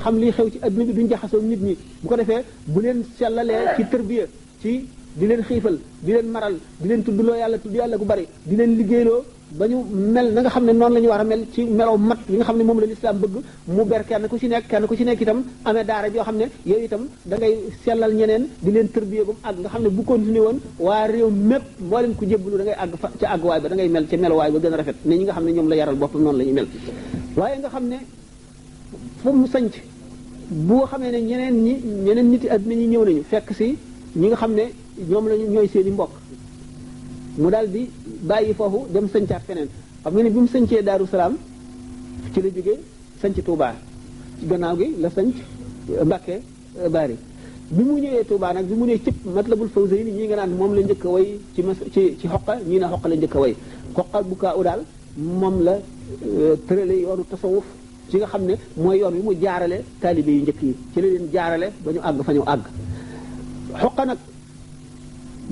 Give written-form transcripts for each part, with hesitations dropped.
xam lii xew ci adduna bi duñ jaxasoo nit ñi bu ko defee bu leen sellalee ci tërbiya ci di leen xiifal di leen maral di leen tuddloo yàlla tudd yàlla gu bari di leen liggéeyloo ba ñu mel na nga xam ne noonu la ñu war a mel ci meloo mat li nga xam ne moom la lislaam bëgg mu ber kenn ku ci nekk itam amee daara joo xam ne yow itam da ngay sellal ñeneen di leen tërbiya ba mu àgg nga xam ne bu continué woon waa réew mépp moo leen ku jébbalu da ngay àgg fa ca àgguwaay ba da ngay mel ca melowaay ba gën a rafet ne ñi nga xam ne ñoom la yaral boppam noonu la ñuy mel waaye nga xam ne fu mu sanc boo xamee ne ñeneen nit adduna ñi ñëw nañu fekk si ñi nga xam ne ñoom lañu ñooy seen i mbokk mu daal di bàyyi foofu dem sancaat feneen xam nga ne bi mu sancee Daaru Salaam ci la jógee sanc Touba ci gannaaw gi la sanc Mbàkke Bari bi mu ñëwee Touba nag bi mu nee cëpp Matlabul Fawzayni ñii nga naan moom la njëkk a way ci xoqa ñii na xoqa la njëkk a way xoqa bu kaa u daal moom la tërale yoonu tasawuf ci nga xam ne mooy yoon wi mu jaarale taalibe yu njëkk yi ci la leen jaarale ba ñu àgg fa ñu àgg xoqa nag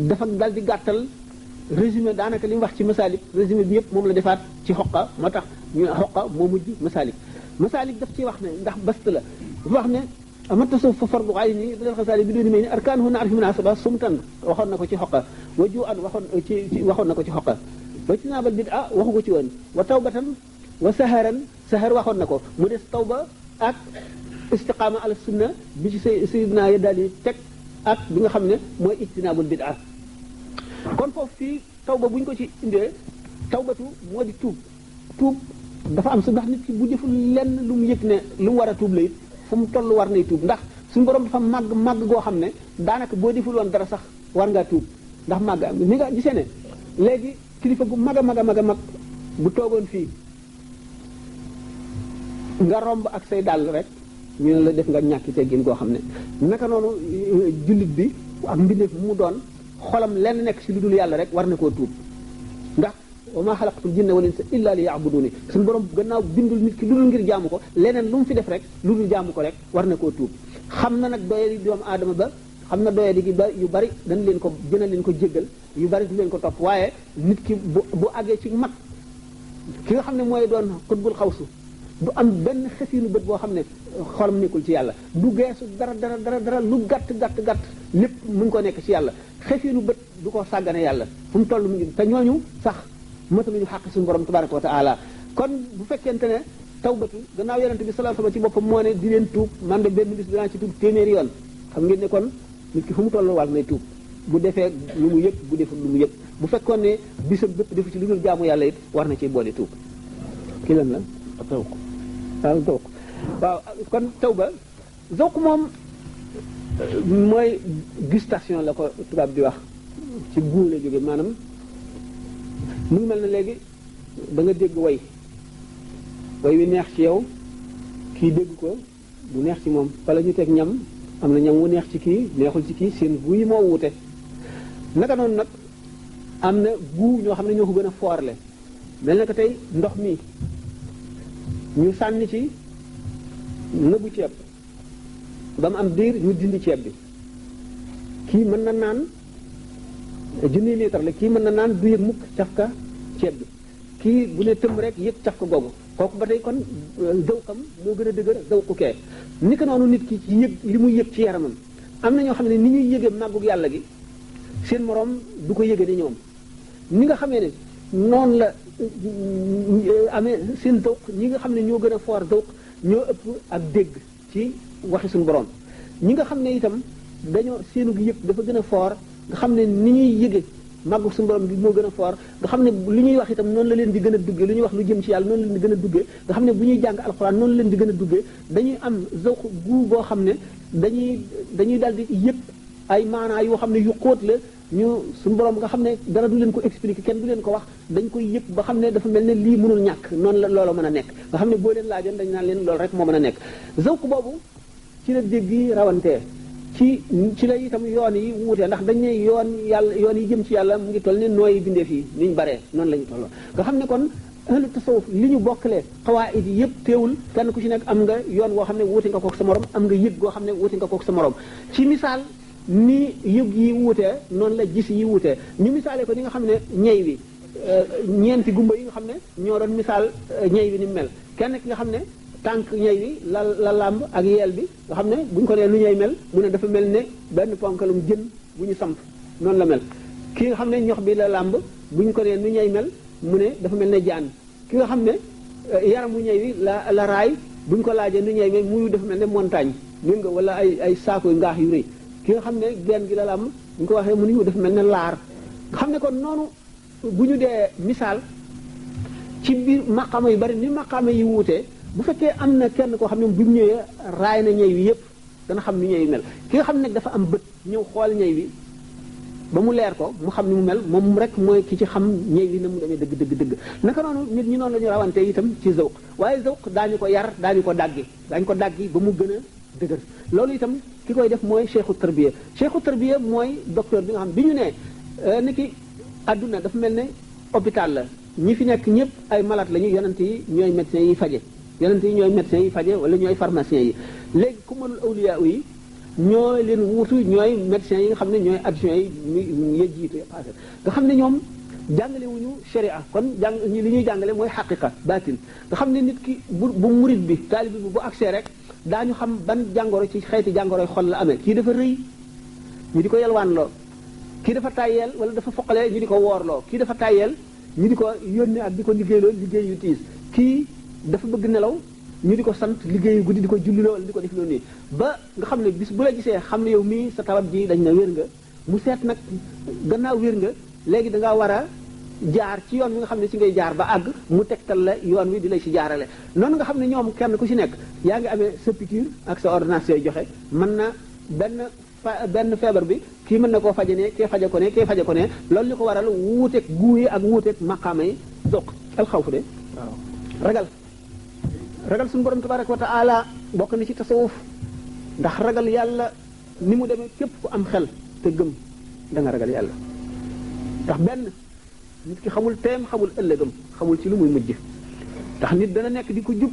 dafa dal di gàttal résumé daanaka li mu wax ci masaalik résumé bi yëpp moom la defaat ci xoqa moo tax ñu xoqa moo mujj masaalik daf ci wax ne ndax bast la dafa wax ne ama tasawuf fa fardu ayni dal xasaali bi dooni may ni arkaanuhu na arfi munasaba sumtan waxoon na ko ci xoqa wa ju an waxoon na ko ci xoqa wa ci naabal bid'a waxu ko ci woon wa tawbatan wa sahar waxoon na ko mu des tawba ak istiqaama ala sunna bi ci sayyidina ya daal yi teg ak bi nga xam ne mooy ijtinaabul bid'a kon foofu fii tawba bu ñu ko ci indee tawbatu moo di tuub dafa am su ndax nit ki bu deful lenn lu mu yëg ne lu mu war a tuub la it fu mu toll war nay tuub ndax suñu borom dafa màgg goo xam ne daanaka boo deful woon dara sax war ngaa tuub ndax màgg am ni nga gisee ne léegi kilifa gu mag a mag bu toogoon fii nga romb ak say dàll rek ñu ne la def nga ñàkki teggin goo xam ne naka noonu jullit bi ak mbindeef mu doon xolam lenn nekk ci lu dul yàlla rek war na koo tuub ndax wa maa xalaqtul jinna wal insa illa li ya'buduni suñu borom gannaaw bindul nit ki lu dul ngir jaamu ko leneen lu mu fi def rek lu dul jaamu ko rek war na koo tuub xam na nag doyadi doomu aadama ba xam na doyadi gi ba yu bari dañ leen ko gën a leen ko jéggal yu bari du leen ko topp waaye nit ki bu àggee ci mat ki nga xam ne mooy doon xutbul xawsu du am benn xesiinu bët boo xam ne xolam nekkul ci yàlla du geesu dara lu gàtt lépp mu ngi ko nekk ci yàlla xesiinu bët du ko sàggane yàlla fu mu toll mu ngi te ñooñu sax mataluñu xàq suñu borom tabaraka wa taala kon bu fekkente ne tawbatu gannaaw yonente bi sallallahu alayhi wasallam ci boppam moo ne di leen tuub man de benn bis dinaa ci tuub téeméeri yoon xam ngeen ne kon nit ki fu mu toll war nay tuub bu defee lu mu yëg bu deful lu mu yëg bu fekkoon ne bisam bépp defu ci lu dul jaamu yàlla it war na ci boole tuub ki lan la zawq waaw kon tawba zawq moom mooy gustation la ko tubaab di wax ci guu la jóge maanaam mu ngi mel ne léegi da nga dégg way wi neex ci yow kii dégg ko mu neex ci moom wala ñu teg ñam am na ñam wu neex ci kii neexul ci kii seen guu yi moo wuute naka noonu nag am na guu ñoo xam ne ñoo ko gën a foorle mel na ko tey ndox mi ñu sànni ci nëbu ceeb ba mu am diir ñu dindi ceeb bi kii mën na naan junni litre la kii mën na naan du yëg mukk cafka ceeb bi kii bu ne tëmb rek yëg cafka googu kooku ba tey kon zawqam moo gën a dëgër zawqu kee ni ko noonu nit ki ci yëg li muy yëg ci yaramam am na ñoo xam ne ni ñuy yëgee màggug yàlla gi seen moroom du ko yëge ni ñoom ni nga xamee ne noonu la amee seen zawq ñi nga xam ne ñoo gën a foor zawq ñoo ëpp ak dégg ci waxi suñu borom ñi nga xam ne itam dañoo seenu gi yëg dafa gën a foor nga xam ne ni ñuy yëge màggu suñu borom bi moo gën a foor nga xam ne li ñuy wax itam noonu la leen di gën a duggee lu ñuy wax lu jëm ci yàlla noonu la leen di gën a duggee nga xam ne bu ñuy jàng alxuraan noonu la leen di gën a duggee dañuy am zawq gu boo xam ne dañuy daal di yëg ay maanaa yoo xam ne yu xóot la ñu suñu borom nga xam ne dara du leen ko expliquer kenn du leen ko wax dañ koy yëg ba xam ne dafa mel ne lii mënul ñàkk noonu la loola mën a nekk nga xam ne boo leen laajoon dañ naan leen loolu rek moo mën a nekk zawq boobu ci la dégg yi rawantee ci la itam yoon yi wuutee ndax dañ ne yoon yi jëm ci yàlla mu ngi toll ne nooyi bindee fii ni ñu baree noonu la ñu tolloo nga xam ne kon ahlu tasawuf li ñu bokkalee xawaayid yi yëpp teewul kenn ku ci nekk am nga yoon woo xam ne wuute nga kook sa morom am nga yëg goo xam ne wuute nga kook sa morom ci misaal ni yëg yi wuutee noonu la gis yi wuutee ñu misaalee ko ni nga xam ne ñey wi ñeenti gumba yi nga xam ne ñoo doon misaal ñey wi ni mel kenn ki nga xam ne tànk ñey wi la làmb ak yeel bi nga xam ne buñ ko nee lu ñey mel mu ne dafa mel ne benn ponkalum jën bu ñu samp noonu la mel ki nga xam ne ñox bi la làmb buñ ko nee nu ñey mel mu ne dafa mel ne jaan ki nga xam ne yaramu ñey wi la raay buñ ko laajee nu ñey mel muy dafa mel ne montagne mën nga wala ay saakoy ngaax yu rëy ki nga xam ne genn gi la làmb buñ ko waxee mu ne dafa mel ne laar nga xam ne kon noonu bu ñu dee misaal ci biir maqaama yu bari ni maqaama yi wuutee bu fekkee am na kenn koo xam ne bu ñëwee raay na ñey wi yépp dana xam ni ñey wi mel ki nga xam ne dafa am bët ñëw xool ñey wi ba mu leer ko mu xam ni mu mel moom rek mooy ki ci xam ñey wi na mu demee dëgg naka noonu nit ñi noonu la ñu rawante itam ci zawq waaye zawq daañu ko yar daañu ko dàggi ba mu gën a dëgër loolu itam ki koy def mooy cheikhu tarbiya mooy docteur bi nga xam bi ñu ne ni ki àdduna dafa mel ne hôpital la ñi fi nekk ñëpp ay malade lañu yonent yi ñooy médecins yi faje wala ñooy pharmaciens yi léegi ku mënul awliya yi ñooy leen wuutu ñooy médecins yi nga xam ne ñooy adjoints yi ya jiitu nga xam ne ñoom jàngale wuñu sharia kon li ñuy jàngale mooy xaqiqa baatin nga xam ne nit ki bu murid bi taalibi bi bu accès rek daañu xam ban jàngoro ci xeeti jàngoroy xol la amee kii dafa rëy ñu di ko yalwaanloo kii dafa tàyyeel wala dafa foqalee ñu di ko woorloo kii dafa tàyyeel ñu di ko yónnee ak di ko liggéeyloo liggéey yu tiis kii dafa bëgg nelaw ñu di ko sant liggéeyu guddi di ko julliloo wala di ko def loolu nii ba nga xam ne bis bu la gisee xam ne yow mii sa tawat ji dañ na wér nga mu seet nag gannaaw wér nga léegi dangaa war a jaar ci yoon wi nga xam ne si ngay jaar ba àgg mu tegtal la yoon wi di lay si jaarale noonu nga xam ne ñoom kenn ku si nekk yaa ngi amee sa piqûre ak sa ordonnance yooyu joxe mën na benn feebar bi kii mën na koo faje ne kee faje ko ne kee faje ko ne loolu li ko waral wuuteeg guu yi ak wuuteeg maqaama yi doq alxawfu de waaw ragal suñu borom tabaraka wa taala bokk na ci tasawuf ndax ragal yàlla ni mu demee képp ku am xel te gëm da nga ragal yàlla ndax benn nit ki xamul teem xamul ëllëgam xamul ci lu muy mujj ndax nit dana nekk di ko jub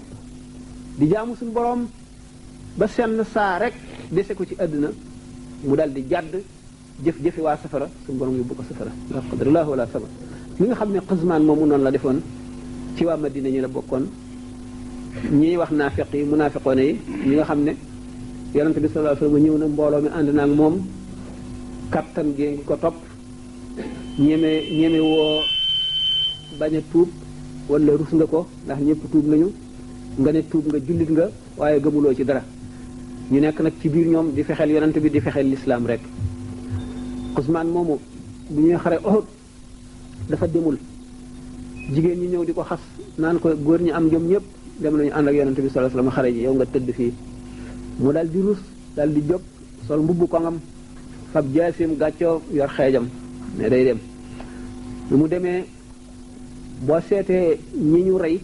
di jaamu suñu borom ba senn saa rek dese ko ci àdduna mu dal di jàdd jëfi waa safara suñu borom yóbbu ko safara la qadarallahu wala sabar li nga xam ne xasmaan moomu noonu la defoon ci waa Madina ñi la bokkoon ñi wax naafiq yi munaafiqoone yi ñi nga xam ne yonente bi sallallahu alayhi wasallam ñëw na mbooloo mi ànd naag moom kattan gi ngi ko topp ñeme woo bañ a tuub wala rus nga ko ndax ñëpp tuub nañu nga ne tuub nga jullit nga waaye gëmuloo ci dara ñu nekk nag ci biir ñoom di fexeel yonente bi di fexeel lislaam rek Usmaan moomu bu ñuy xare Uhud dafa demul jigéen ñi ñëw di ko xas naan ko góor ñi am jom ñëpp dem nañu ànd ak yonente bi sallallahu alayhi wasallam xare ji yow nga tëdd fii mu dal di rus dal di jóg sol mbubbu koŋam fab jaasim gàccoo yor xeejam ne day dem lu mu demee boo seetee ñi ñu rey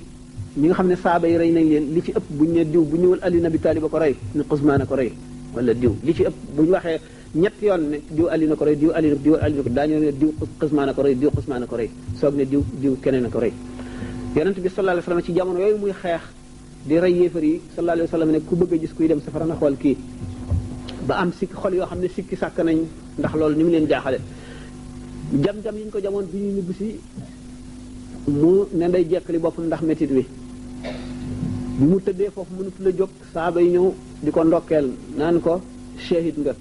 ñi nga xam ne saaba yi rey nañ leen li ci ëpp bu ñu ne diw bu ñëwul Ali Nabi Talib a ko rey ni Usmaan a ko rey wala diw li ci ëpp bu ñu waxee ñetti yoon ne diw Ali na ko rey diw Ali na ko daañu ne diw Usmaan a ko rey diw Usmaan a ko rey soog ne diw keneen a ko rey yonent bi sallallahu alayhi wasallam ci jamono yooyu muy xeex di rey yéefar yi sallallahu alayhi wasallam ne ku bëgg a gis kuy dem safara na xool kii ba am sikki xol yoo xam ne sikki sàkk nañ ndax loolu ni mu leen jaaxale jam-jam yi ñu ko jamoon bi ñuy ñibbi si mu ne day jekkali boppam ndax métit wi bi mu tëddee foofu mënatu la jóg saaba yi ñëw di ko ndokkeel naan ko shahid nga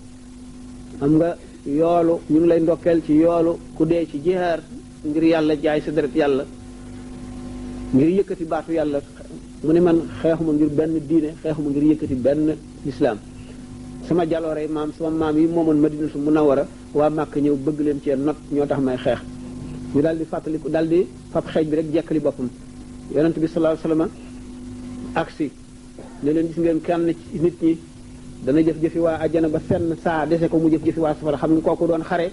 am nga yoolu ñu ngi lay ndokkeel ci yoolu ku dee ci jihaar ngir yàlla jaay sa deret yàlla ngir yëkkati baatu yàlla mu ne man xeexuma ngir benn diine xeexuma ngir yëkkati benn lislaam sama jaloore maam sama maam yi moomoon Madinatu Munawwara waa Màkka ñëw bëgg leen cee not ñoo tax may xeex ñu daal di fàttaliku daal di fab xeej bi rek jekkali boppam yonent bi sallallahu alayhi wasallam aksi ne leen gis ngeen kenn ci nit ñi dana jëf-jëfi waa àjjana ba fenn saa dese ko mu jëf-jëfi waa safara xam nga kooku doon xare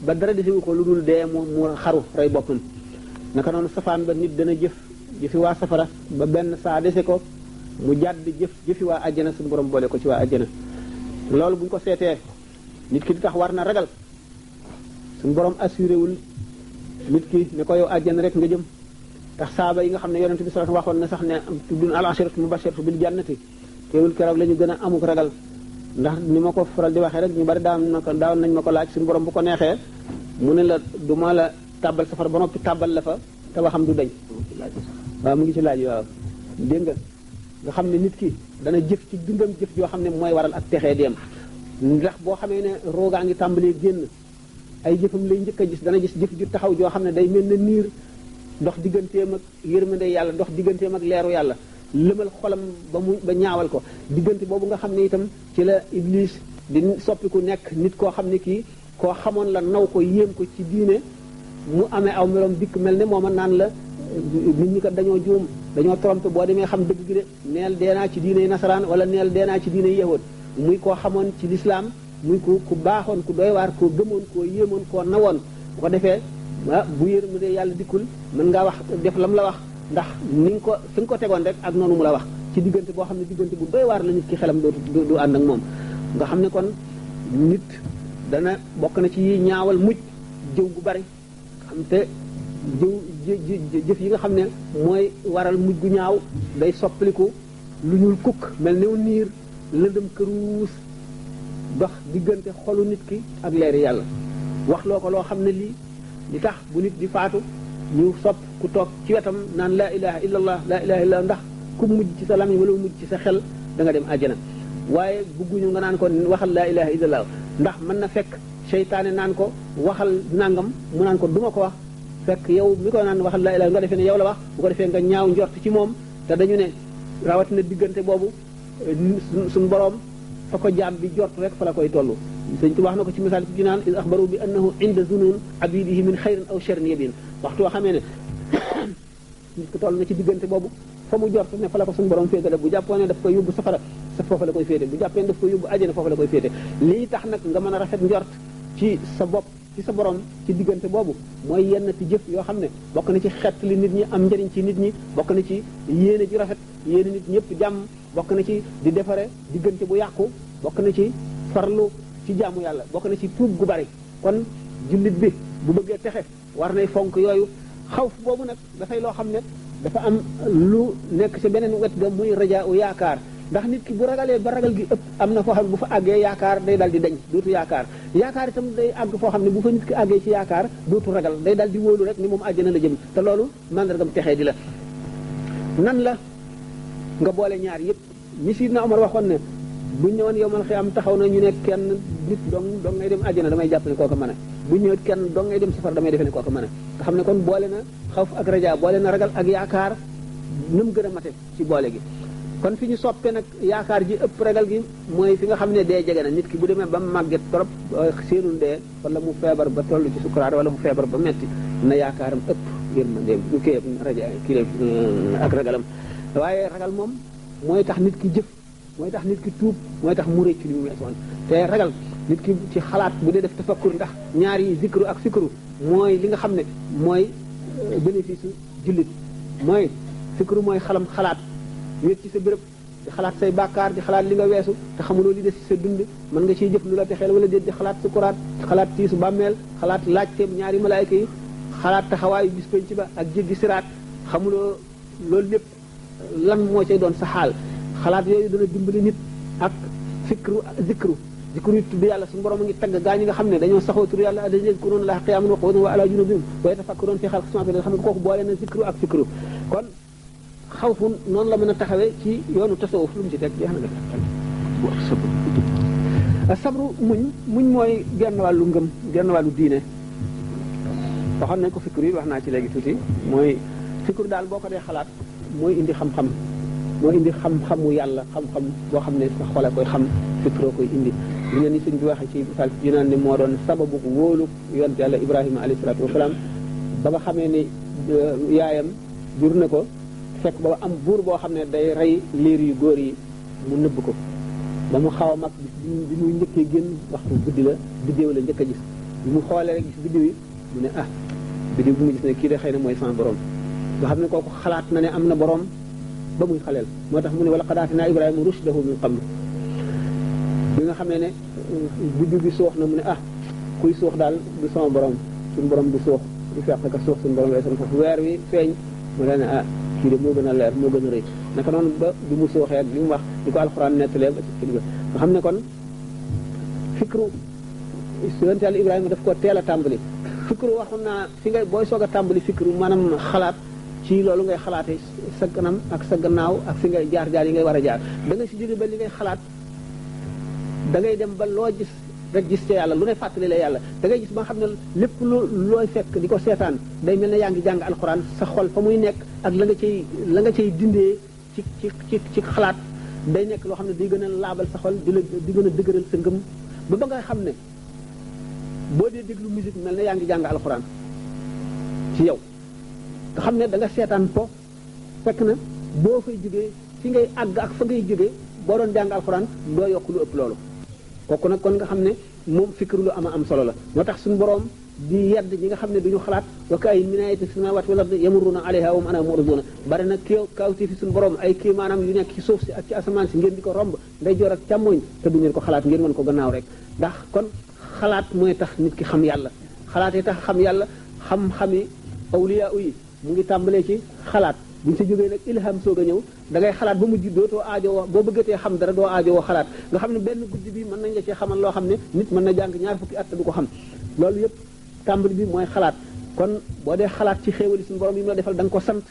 ba dara desewu ko lu dul dee mu xaru rey boppam naka noonu safaan ba nit dana jëfi waa safara ba benn saa dese ko mu jàdd jëfi waa àjjana suñu borom boole ko ci waa àjjana loolu bu ñu ko seetee nit ki di tax war na ragal suñu borom assuré wul nit ki ne ko yow àjjana rek nga jëm tax saaba yi nga xam ne yonent bi sallallahu alayhi wasallam waxoon na sax ne tuddun al asharatu mubashiratu bil jannati teewul keroog la ñu gën a amuk ragal ndax ni ma ko faral di waxee rek ñu bari daaw nañ ma ko laaj suñu borom bu ko neexee mu ne la du ma la tàbbal safara ba noppi tàbbal la fa te waxam du dañ waaw mu ngi ci laaj waaw dégg nga nga xam ne nit ki dana jëf ci dundam jëf joo xam ne mooy waral ak texee dem ndax boo xamee ne roogaa ngi tàmbalee génn ay jëfam lay njëkk a gis dana gis jëf ju taxaw joo xam ne day mel na niir dox digganteem ak yërmande yàlla dox digganteem ak leeru yàlla lëmal xolam ba ñaawal ko diggante boobu nga xam ne itam ci la iblis di soppiku nekk nit koo xam ne kii koo xamoon la naw ko yéem ko ci diine mu amee aw meloom dikk mel ne mooma naan la nit ñi kat dañoo juum dañoo trompé boo demee xam dëgg gi de neel deenaa ci diine nasaraan wala neel deenaa ci diine yahud muy koo xamoon ci lislaam muy ku baaxoon ku doy waar koo gëmoon koo yéemoon koo nawoon bu ko defee bu yërmande yàlla dikkul mën ngaa wax def lam la wax ndax ni nga ko fi nga ko tegoon rek ak noonu mu la wax ci diggante boo xam ne diggante bu doy waar la nit ki xelam du ànd ak moom nga xam ne kon nit dana bokk na ci ñaawal mujj jëw gu bari xam te jëf yi nga xam ne mooy waral mujj gu ñaaw day soppaliku lu ñuul kukk mel new niir lëndëm këruus dox diggante xolu nit ki ak leeri yàlla wax loo ko loo xam ne lii li tax bu nit di faatu ñu sopp ku toog ci wetam naan laa ilaha illallah laa ilaha illallah ndax ku mujj ci sa lamiñ wala mujj ci sa xel da nga dem àjjana waaye bugguñu nga naan ko waxal laa ilaha illallah ndax mën na fekk seytaane naan ko waxal nangam mu naan ko duma ko wax fekk yow mi ko naan waxal laa ilaha nga defee ne yow la wax bu ko defee nga ñaaw njort ci moom te dañu ne rawatina diggante boobu suñ boroom fa ko jaam bi jort rek fa la koy toll sëñ tu wax na ko ci misaal ci naan is axbaru bi annahu inda zunun abidihi min xayrin aw sharrin yabin waxtu woo xamee ne nit ko toll na ci diggante boobu fa mu jort ne fa la ko suñu borom féetale bu jàppoo ne daf koy yóbbu safara sa foofa la koy féete bu jàppee ne daf koy yóbbu àjjana foofa la koy féete lii tax nag nga mën a rafet njort ci sa bopp ci sa borom ci diggante boobu mooy yenn ci jëf yoo xam ne bokk na ci xett li nit ñi am njëriñ ci nit ñi bokk na ci yéene ji rafet yéene nit ñëpp jàmm bokk na ci di defare diggante bu yàqu bokk na ci farlu ci jaamu yàlla bokk na ci tuub gu bari kon jullit bi bu bëggee texe war nay fonk yooyu xawf boobu nag dafay loo xam ne dafa am lu nekk ci beneen wet ga muy rajaa u yaakaar ndax nit ki bu ragalee ba ragal gi ëpp am na foo xam ne bu fa àggee yaakaar day dal di dañ dootu yaakaar itam day àgg foo xam ne bu fa nit ki àggee ci yaakaar dootu ragal day dal di wóolu rek ni moom àjjana la jëm te loolu mandargam texee di la nan la nga boole ñaar yëpp ñi Sidna Omar waxoon ne bu ñëwoon yowmal xiyaam taxaw na ñu ne kenn nit dong ngay dem àjjana damay jàpp ne kooku mën a bu ñëwee kenn dong ngay dem safar damay defe ne kooku mën a nga xam ne kon boole na xawf ak rajaa boole na ragal ak yaakaar nu mu gën a mate ci boole gi kon fi ñu soppe nag yaakaar ji ëpp ragal gi mooy fi nga xam ne dee jege na nit ki bu demee ba màgget trop séenul dee wala mu feebar ba toll ci sukuraat wala mu feebar ba metti na yaakaaram ëpp yërmande kii raja kii ak ragalam waaye ragal moom mooy tax nit ki jëf mooy tax nit ki tuub mooy tax mu réccu li mu weesoon te ragal nit ki ci xalaat bu dee def tafakkur ndax ñaar yi zikru ak fikru mooy li nga xam ne mooy bénéfice jullit mooy fikru mooy xalaat wéet ci sa béréb di xalaat say bàkkaar di xalaat li nga weesu te xamuloo li des ci sa dund mën nga ciy jëf lu la texeel wala déet di xalaat sukuraat xalaat tiisu bàmmeel xalaat laajteem ñaari malaayka yi xalaat taxawaayu bis penc ba ak jéggi siraat xamuloo loolu lépp lan moo cay doon sa xaal xalaat yooyu dana dimbali nit ak zikru yi tudd yàlla suñu borom a ngi tagg gaa ñi nga xam ne dañoo saxoo tur yàlla dañu yazkuruuna Allaaha qiyaaman wa qu'uudan wa alaa junuubihim wa yatafakkaruuna fii xalqis samaawaati wal ardi xam ne kooku boole na zikru ak fikru kon xawfu noonu la mën a taxawee ci yoonu tasawuf lu mu ci teg jeex na nga sabru muñ mooy genn wàllu ngëm genn wàllu diine waxoon nañ ko fikru yi wax naa ci léegi tuuti mooy fikru daal boo ko dee xalaat mooy indi xam-xam mooy indi xam-xamu yàlla xam-xam boo xam ne sa xoolee koy xam fikroo koy indi li nga ni sëñ bi waxee ci misaal ci naan ne moo doon sababu wóolu yonent yàlla Ibrahima alayhi salaatu wasalaam ba nga xamee ni yaayam jur na ko fekk ba am buur boo xam ne day rey liir yu góor yi mu nëbb ko ba mu xaw a mag bi muy njëkkee génn waxtu guddi la biddéew la njëkk a gis bi mu xoolee rek gis biddiw yi mu ne biddiw bi mu gis ne kii de xëy na mooy sama borom nga xam ne kooku xalaat na ne am na borom ba muy xaleel moo tax mu ne wala qad aatinaa Ibrahima rushdahu min qablu bi nga xamee ne biddiw bi suux na mu ne kuy suux daal du sama borom suñu borom du suux du fekk ka suux suñu borom weesoon foofu weer wi feeñ mu leen ne kii de moo gën a leer moo gën a rëy naka noonu ba bi mu sooxee ak li mu wax di ko alxuraan nettalee ba ci kii nga xam ne kon fikru yonent Yàlla Ibrahima daf ko teel a tàmbali fikru waxoon naa fi nga booy soog a tàmbali fikru maanaam xalaat ci loolu ngay xalaate sa kanam ak sa gannaaw ak fi ngay jaar yi ngay war a jaar da nga si jóge ba li ngay xalaat da ngay dem ba loo gis rek gis ca yàlla lu ne fàttali la yàlla da ngay gis ba nga xam ne lépp looy fekk di ko seetaan day mel ne yaa ngi jàng alxuraan sa xol fa muy nekk ak la nga cay dindee ci xalaat day nekk loo xam ne day gën a laabal sa xol di gën a dëgëral sa ngëm ba nga xam ne boo dee déglu musique mel ne yaa ngi jàng alxuraan ci yow nga xam ne da nga seetaan po fekk na boo fay jógee fi ngay àgg ak fa ngay jógee boo doon jàng alxuraan doo yokk lu ëpp loolu kooku nag kon nga xam ne moom fikir lu am solo la moo tax suñu boroom di yedd ñi nga xam ne duñu xalaat wa ka'ayyin min aayatin fis samaawaati wal ardi yamurruuna alayhaa wa hum anhaa mu'riduun bari na kawti fi suñu boroom ay kii maanaam yu nekk ci suuf si ak ci asamaan si ngeen di ko romb ndeyjoor ak càmmoñ te du ngeen ko xalaat ngeen mën ko gannaaw rek ndax kon xalaat mooy tax nit ki xam yàlla xalaatee tax xam yàlla xam-xami awliyaa yi mu ngi tàmbalee ci xalaat buñ sa jógee nag ilham soog a ñëw da ngay xalaat ba mujj dootoo aajowoo boo bëggatee xam dara doo aajowoo xalaat nga xam ne benn guddi bi mën nañ la cee xamal loo xam ne nit mën na jàng ñaar fukki at du ko xam loolu yëpp tàmbali bi mooy xalaat kon boo dee xalaat ci xéewali suñu borom yi mu la defal da nga ko sant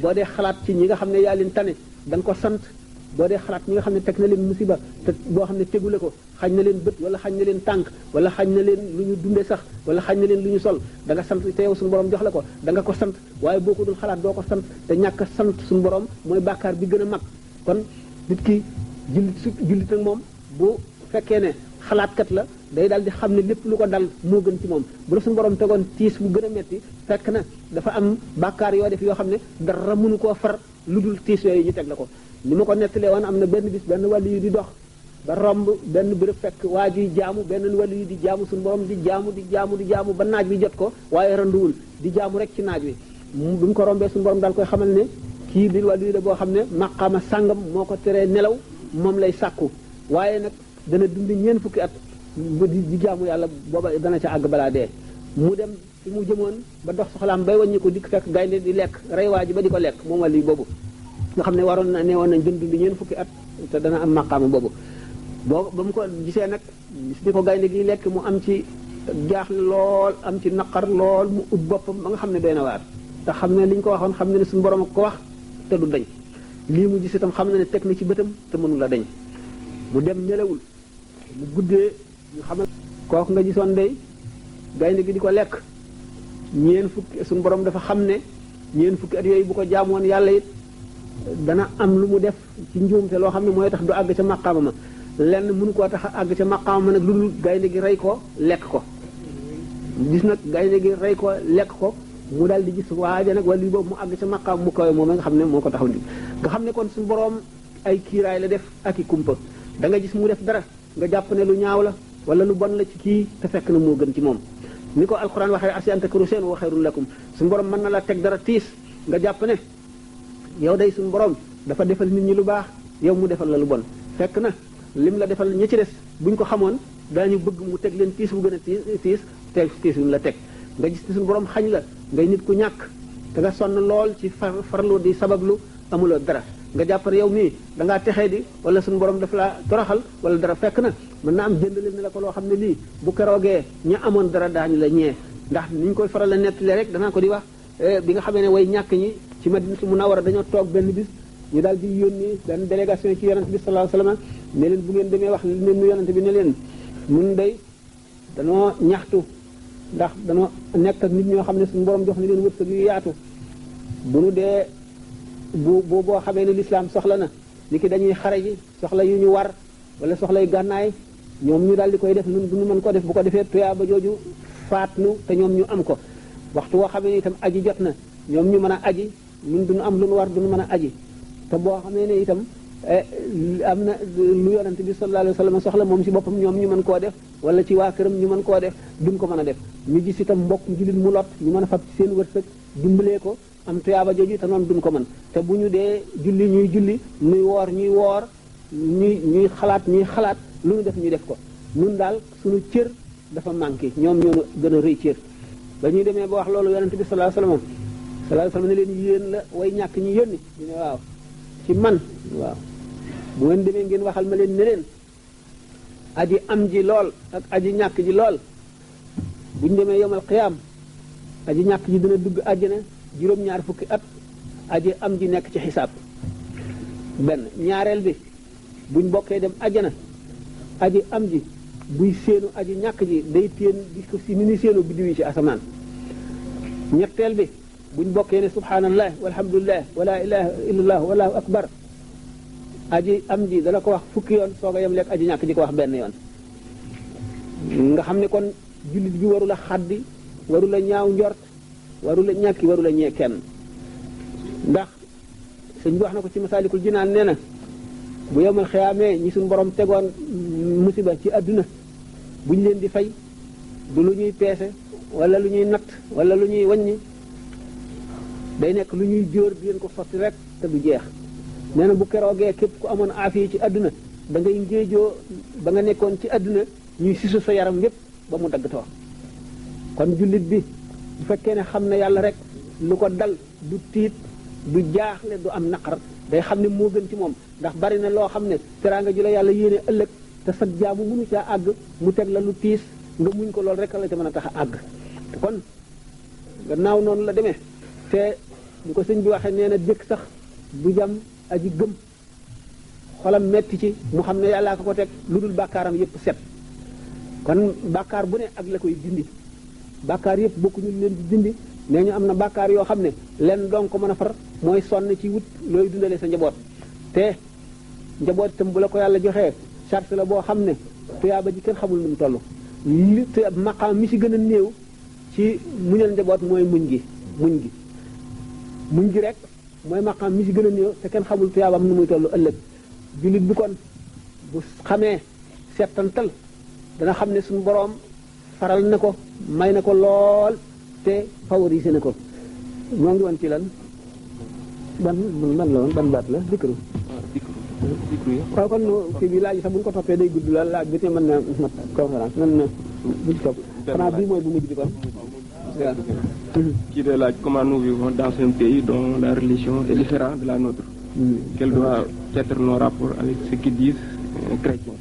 boo dee xalaat ci ñi nga xam ne yaa leen tane da nga ko sant boo dee xalaat ñi nga xam ne teg na leen musiba te boo xam ne tegule ko xañ na leen bët wala xañ na leen tànk wala xañ na leen lu ñu dunde sax wala xañ na leen lu ñu sol da nga sant te yow suñu borom jox la ko da nga ko sant waaye boo ko dul xalaat doo ko sant te ñàkk a sant suñu borom mooy bàkkaar bi gën a mag kon nit ki jullit ak moom bu fekkee ne xalaatkat la day daal di xam ne lépp lu ko dal moo gën ci moom bu la suñu borom tegoon tiis bu gën a metti fekk na dafa am bàkkaar yoo def yoo xam ne dara mënu koo far lu dul tiis yooyu ñu teg la ko ni ma ko nettalee woon am na benn bis benn wàllu yu di dox ba romb benn bërëb fekk waa ji jaamu benn wàllu yu di jaamu suñu borom di jaamu ba naaj bi jot ko waaye randuwul di jaamu rek ci naaj wi bi mu ko rombee suñu borom daal koy xamal ne kii di wàllu yu la boo xam ne maqaama sàngam moo ko teree nelaw moom lay sàkku waaye nag dana dund ñeent fukki at di jaamu yàlla booba dana ca àgg balaa dee mu dem fi mu jëmoon ba dox soxlaam bay wàññi ko dikk fekk gaynde di lekk rey waa ji ba di ko lekk moom wàllu boobu nga xam ne waroon na neewoon nañ dund ñeent fukki at te dana am maqaama boobu boo ba mu ko gisee nag gis ni ko gaynde gi lekk mu am ci jaaxle lool am ci naqar lool mu ub boppam ba nga xam ne doy na waar te xam ne li ñu ko waxoon xam ne suñu borom ak ko wax te du dañ lii mu gis itam xam na ne teg na ci bëtam te mënu la dañ mu dem nelawul mu guddee ñu xamal kooku nga gisoon day gaynde gi di ko lekk ñeen fukki suñu borom dafa xam ne ñeen fukki at yooyu bu ko jaamoon yàlla it dana am lu mu def ci njuumte loo xam ne mooy tax du àgg ca maqaama ma lenn mënu koo tax àgg ca maqaama ma nag lu dul gaynde gi rey ko lekk ko gis nag gaynde gi rey ko lekk ko mu daal di gis waaja nag wala boobu mu àgg ca maqaam mu kawe moom nga xam ne moo ko taxaw ndi nga xam ne kon suñu borom ay kiiraay la def ak i kumpa da nga gis mu def dara nga jàpp ne lu ñaaw la wala lu bon la ci kii te fekk na moo gën ci moom ni ko alquran waxee asi an takru seen wa xayrun lakum suñu borom mën na la teg dara tiis nga jàpp ne yow day suñu borom dafa defal nit ñi lu baax yow mu defal la lu bon fekk na lim la defal ñi ci des buñ ko xamoon daañu bëgg mu teg leen tiis bu gën a tiis tiis yu la teg nga gis ne suñu borom xañ la ngay nit ku ñàkk te nga sonn lool ci farlu di sabablu amuloo dara nga jàpp ne yow mii da ngaa texee di wala suñu borom daf la toroxal wala dara fekk na mën na am jëndale ne la ko loo xam ne lii bu keroogee ña amoon dara daañu la ñee ndax niñ koy faral la nettali rek danaa ko di wax bi nga xamee ne way ñàkk ñi ci Madinatu Munawwara dañoo toog benn bis ñu daal di yónni benn délégation ci yonent bi sallallahu alayhi wasallam ne leen bu ngeen demee wax leen nu yonent bi ne leen mun day danoo ñaxtu ndax danoo nekk ak nit ñoo xam ne suñu borom jox na leen wërsëg yu yaatu bu nu dee boo xamee ne lislaam soxla na ni ki dañuy xare ji soxla yu ñu war wala soxla yu gànnaay ñoom ñu daal di koy def nun du ñu mën ko def bu ko defee tuyaaba jooju faat nu te ñoom ñu am ko waxtu woo xamee ne itam aji jot na ñoom ñu mën a aji ñun duñu am lu nu war duñu mën a aji te boo xamee ne itam am na lu yonante bi sallallahu alayhi wasallam soxla moom ci boppam ñoom ñu mën koo def wala ci waa këram ñu mën koo def duñ ko mën a def ñu gis itam mbokk jullit mu lot ñu mën a fab ci seen wërsëg dimbalee ko am tuyaaba jooju te noonu duñ ko mën te bu ñu dee julli ñuy julli ñuy woor ñuy xalaat lu ñu def ñu def ko nun daal suñu cër dafa manqué ñoom ñoo gën a rëy cër ba ñuy demee ba wax loolu yonante bi sallallahu alayhi wasallam ne leen yéen la way ñàkk ñi yónni ñu ne waaw ci man waaw bu ngeen demee ngeen waxal ma leen ne leen aji am ji lool ak aji ñàkk ji lool buñ demee yomal xiyaam aji ñàkk ji dina dugg àjjana juróom-ñaar fukki at aji am ji nekk ci xisaab benn. ñaareel bi buñ bokkee dem ajjana aji am ji buy séenu aji ñàkk ji day téen di ko si ni ni séenu biddiw yi ci asamaan. ñetteel bi buñ bokkee ne subhanallah walhamdulillah wala ilaha illallah wallahu akbar aji am ji dana ko wax fukki yoon soog a yem lekk aji ñàkk ji ko wax benn yoon. nga xam ne kon jullit bi warula xaddi warula ñaaw njort warula ñàkki warula ñee kenn ndax sëñ bi wax na ko ci masaalikul jinaan nee na bu yomal xiyaamee ñi suñ borom tegoon musiba ci àdduna buñ leen di fay du lu ñuy peese wala lu ñuy natt wala lu ñuy waññi day nekk lu ñuy jóor di leen ko sotti rek te du jeex. nee na bu keroogee képp ku amoon aafiya ci àdduna da ngay ngéejoo ba nga nekkoon ci àdduna ñuy sisu sa yaram yépp ba mu dagg too kon jullit bi bu fekkee ne xam na yàlla rek lu ko dal du tiit du jaaxle du am naqar day xam ne moo gën ci moom ndax bari na loo xam ne teraanga ju la yàlla yéene ëllëg te sa jaamu mënu caa àgg mu teg la lu tiis nga muñ ko loolu rek la ca mën a tax a àgg kon gannaaw noonu la demee te ñu ko sëñ bi waxee nee na dëkk sax du jam aji gëm xolam metti ci mu xam ne yàllaa ko teg lu dul bàkkaaram yépp set kon bàkkaar bu ne ak la koy dindi bàkkaar yépp bokkuñu leen di dindi nee ñu am na bàkkaar yoo xam ne leen doon ko mën a far mooy sonn ci wut looy dundale sa njaboot te njaboot itam bu la ko yàlla joxee charte la boo xam ne tuyaaba ji kenn xamul nu mu toll li te maqaam mi ci gën a néew ci muñal njaboot mooy muñ gi rek mooy maqaam mi ci gën a néew te kenn xamul tuyaabam nu muy toll ëllëg jullit bi kon bu xamee settantal dana xam ne suñu boroom faral na ko may na ko lool te favorisé na ko ñoo ngi woon ci lan ban la woon ban baat la dikru waaw kon kii bi laaj sax bu ñu ko toppee day gudd la laaj bi te mën na mat conférence mën na buñ topp xanaa bii mooy bu mujj bi kon qui de laaj comment nous vivons dans un pays dont la religion est différente de la nôtre. Quel doit être nos rapports avec ce qu'ils disent chrétiens.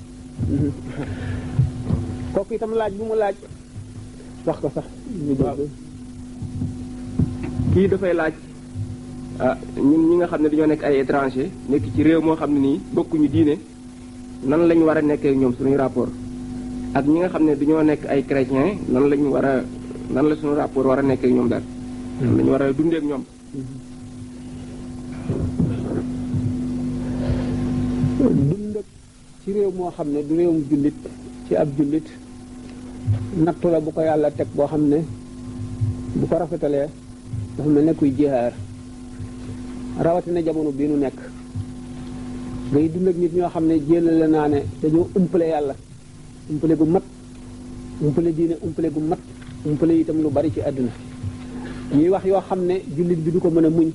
kooku itam laaj bu mu laaj wax ko sax. kii dafay laaj ñun ñi nga xam ne dañoo nekk ay étranger nekk ci réew moo xam ne nii bokkuñu diine nan lañu war a nekkee ñoom suñuy rapport ak ñi nga xam ne dañoo nekk ay chrétiens nan la suñu rapport war a nekkee ñoom daal. nan lañu war a dundee ak ñoom. dund ci réew moo xam ne du réewum jullit ci ab jullit nattu la bu ko yàlla teg boo xam ne bu ko rafetalee dafa mel ne kuy jihaar rawatina jamono bii nu nekk ngay dund ak nit ñoo xam ne jëlale naa ne dañoo umpale yàlla umpale gu mat umpale diine umpale gu mat umpale itam lu bari ci àdduna ñuy wax yoo xam ne jullit bi du ko mën a muñ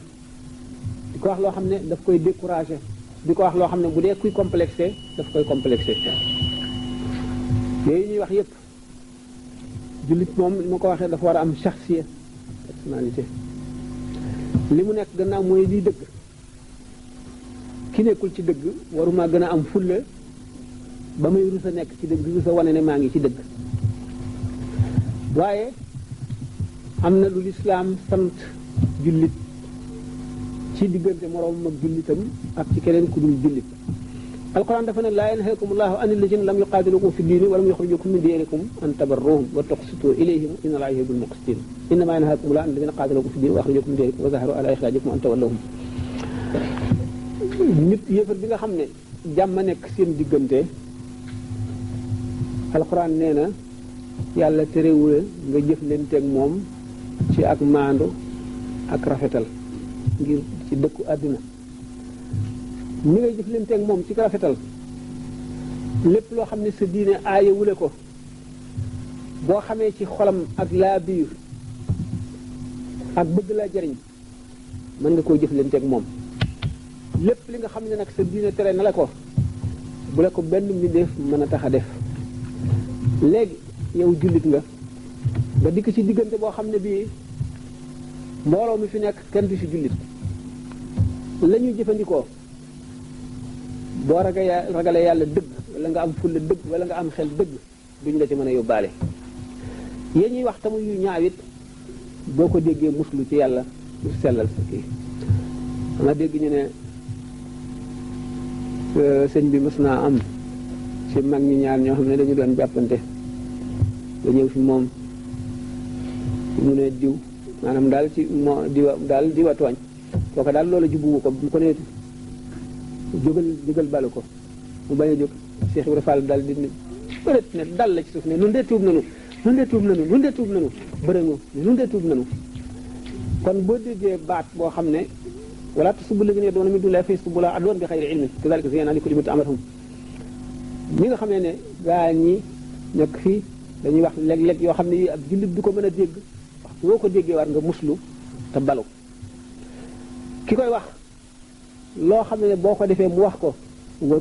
di ko wax loo xam ne daf koy découragé di ko wax loo xam ne bu dee kuy complexé daf koy complexé yooyu ñuy wax yépp jullit moom li ma ko waxee dafa war a am shakhsiya personnalité li mu nekk gannaaw mooy liy dëgg ki nekkul ci dëgg waruma gën a am fulla ba may rusa nekk ci dëgg rusa wane ne maa ngi ci dëgg waaye am na lu lislaam sant jullit ci diggante moroomam ak jullitam ak ci keneen ku dul jullit alquran dafa ne laa yanhaakumullahu an alladhina lam yuqatilukum fi diini wa lam yukhrijukum min diyarikum an tabarruhum wa tuqsitu ilayhim inna allaha yuhibbul muqsitin innama yanhaakumullahu an alladhina qatilukum fi diini wa akhrajukum min diyarikum wa zaharu ala ikhrajikum an tawallahum nit yéefar bi nga xam ne jàmm nekk seen diggante alquran nee na yàlla terewule nga jëflanteeg moom ci ak maandu ak rafetal ngir ci dëkku àdduna ni ngay jëflanteeg moom ci rafetal lépp loo xam ne sa diine aayewule ko boo xamee ci xolam ak laa biir ak bëgg laa jariñ mën nga koo jëflanteeg moom lépp li nga xam ne nag sa diine tere na la ko bu la ko benn mbindeef mën a tax a def léegi yow jullit nga dikk ci diggante boo xam ne bii mbooloo mi fi nekk kenn du ci jullit la ñuy jëfandikoo boo ragalee yàlla dëgg wala nga am fulla dëgg wala nga am xel dëgg duñ la ci mën a yóbbaale yee ñuy wax tamu yu ñaawit boo ko déggee muslu ci yàlla du sellal sa kii ma dégg ñu ne sëñ bi mës naa am ci mag ñi ñaar ñoo xam ne dañu doon jàppante da ñëw fi moom mu ne diw maanaam daal ci moo diwa tooñ kooka daal loola jubbuwu ko bu ko ne jógal balu ko mu bañ a jóg Cheikh Ibrahima Fall daal di bëreet ne dal la ci suuf ne nun dee tuub nanu bërëngu ne nun dee tuub nanu kon boo déggee baat boo xam ne wala tasubbu llaziina yad'uuna min duuni llaahi fa yasubbu llaaha adwan bi xayri ilmin kazaalika zayyana li kulli ummatin amalahum ñi nga xam ne gaa ñi nekk fii dañuy wax léeg-léeg yoo xam ne yi ab jullit du ko mën a dégg waxtu woo ko déggee war nga muslu te balu ki koy wax loo xam ne boo ko defee mu wax ko waru